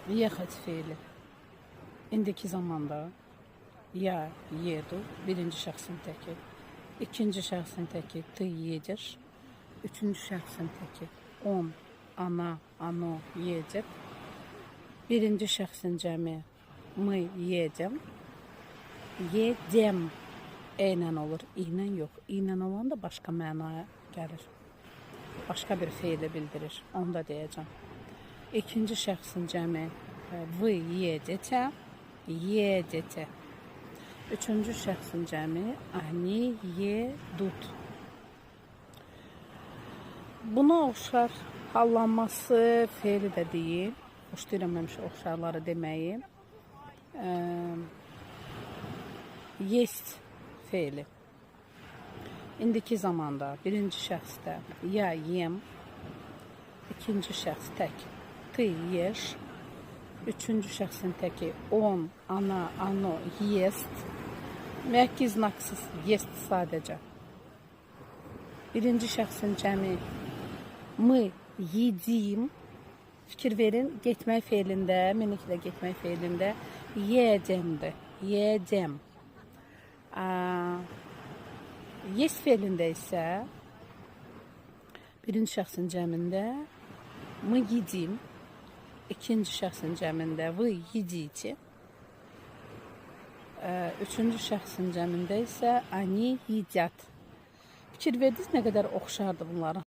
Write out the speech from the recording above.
Ехать feili. İndiki zamanda я еду, birinci şəxsin təki. İkinci şəxsin təki ты едешь. Üçüncü şəxsin təki он, она, оно едет. Birinci şəxsin cəmi мы едем. Едем E ilə olur, i ilə yox. İ ilə olanda başqa mənaya gəlir. Başqa bir feili bildirir. Onu da deyəcəm. İkinci şəxsin cəmi вы едете, едете. Üçüncü şəxsin cəmi они едут. Buna oxşar hallanması feili də deyil. Xoşlayıram həmişə oxşarları deməyi. Есть feili. İndiki zamanda birinci şəxsdə я ем, ikinci şəxs tək ты ешь, üçüncü şəxsin təki он, она, оно ест. Мягкий znaksız ест sadəcə. Birinci şəxsin cəmi мы едим. Fikir verin, getmək feilində, miniklə getmək feilində едемdir. Едем. Есть feilində isə birinci şəxsin cəmində мы едим, ikinci şəxsin cəmində вы едите, üçüncü şəxsin cəmində isə они едят. Fikir verdiniz nə qədər oxşardır bunların